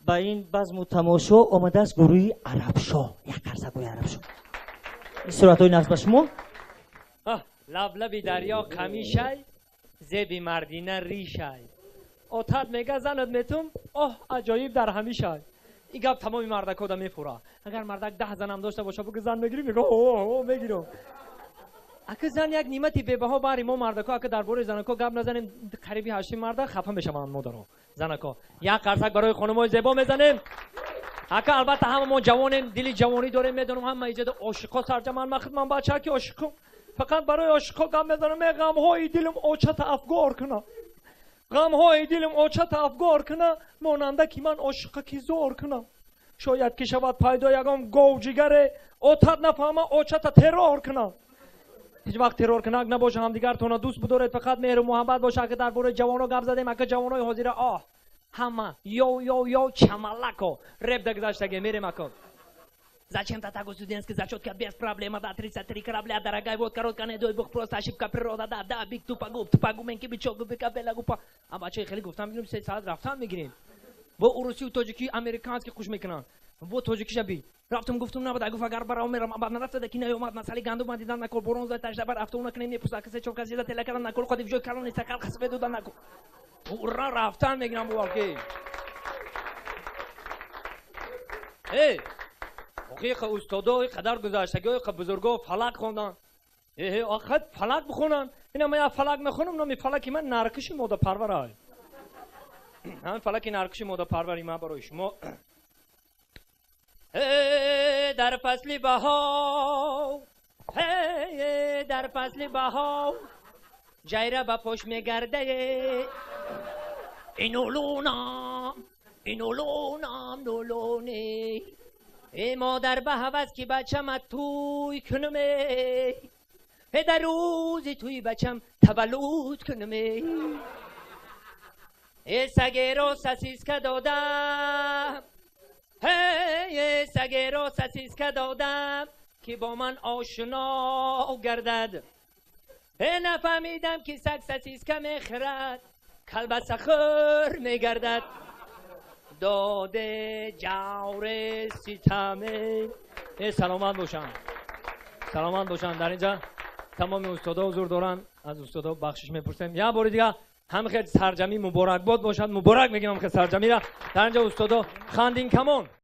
Ба ин базму тамошо омадааст гурӯҳи Арабшоҳ. Як қарсакҳои Арабшоҳ. Ин суратҳои нағз ба шумо. Лаблаби дарё қамишай, зеби мардина ришай. Отат мега занат метум, оҳ аҷоиб дар ҳамишай. Ин гап тамоми мардакода мефура. Агар мардак 10 занам дошта боша, буги зан мегирӣ, мега о мегирам. Ака зан як нимати бебаҳо бари мо мардако, ака дар бораи занако гап назанем, қариби 8 марда хафа мешаванд модаро. Занако. Як қарсак барои хонумои зебо мезанем. Ака албатта ҳама мо ҷавонем, дили ҷавонӣ дорем, медонам ҳама иҷода ошиқо сарҷаман, ман худман бачаки ошиқам. Фақат барои ошиқо гап мезанам, ғамҳои дилам очата афгор кунам. Ғамҳои дилам очата афгор кунам, монанда ки ман ошиқа ки зор кунам. Шояд ки шавад пайдо ягон говҷигаре, отат нафаҳма очата террор кунам. Ҳеҷ вақт терроркунак набоша, ҳамдигартона дӯст бидоред, фақат меҳру муҳаббат боша. Ака дар бораи ҷавоно гап задем, ака ҷавонои ҳозира оҳ ҳама ё ё ё чамалако реп дагзаштаге мерем ака. Зачем-то так у студентской зачетка без проблем, да, 33 корабля, дорогая, вот короткая, не дай бог, просто ошибка природа, да, да, биг тупогуб, тупогуменки, бичок, губика, бела, гупа. А бачаи хеле гуфтам, мегирем, 3 саат рафтан мегирем. Бо урусию тоҷикӣ, американски хуш мекунанд. Бо тоҷикиша би. Рафтам гуфтам набад, гуфт агар барам мерам, абад нарафта ки наёмад, масали гандум ман дидан накор, борон зад тажда бар автоуна кунем, мепуса, касе чор кас зида тела кардан накор, қодиф ҷой калон истақал хасбе додан накор. Ура рафтан мегирам бувалки. Эй! Ҳақиқа устодо қадар гузаштагиҳои бузурго фалак хондан. Охир фалак бихонанд. Ина ман як фалак мехонам, номи фалаки ман наркиши модапарвар ай. Ҳамин фалаки наркиши модапарвари ман барои шумо. Дар фасли баҳор, дар фасли баҳор ҷайра ба пош мегардае. Инулунам, инулунам, нулуни. Эй модар ба ҳавас ки бачама тӯй кунаме, дар рӯзи тӯи бачам таваллуд кунаме. Э сагеро сосиска додам, э сагеро сосиска додам, ки бо ман ошно гардад. Э нафаҳмидам ки саг сосиска мехӯрад, калбасахӯр мегардад. Доде ҷавре ситаме. Э саломат бошанд, саломат бошанд. Дар инҷа тамоми устодо ҳузур доранд, аз устодо бахшиш мепурсем. Як бори дига ҳам хел сарҷамӣ муборакбод бошад, муборак мегӯем ҳам хел сарҷамиро. Дар инҷа устодо хандин камон.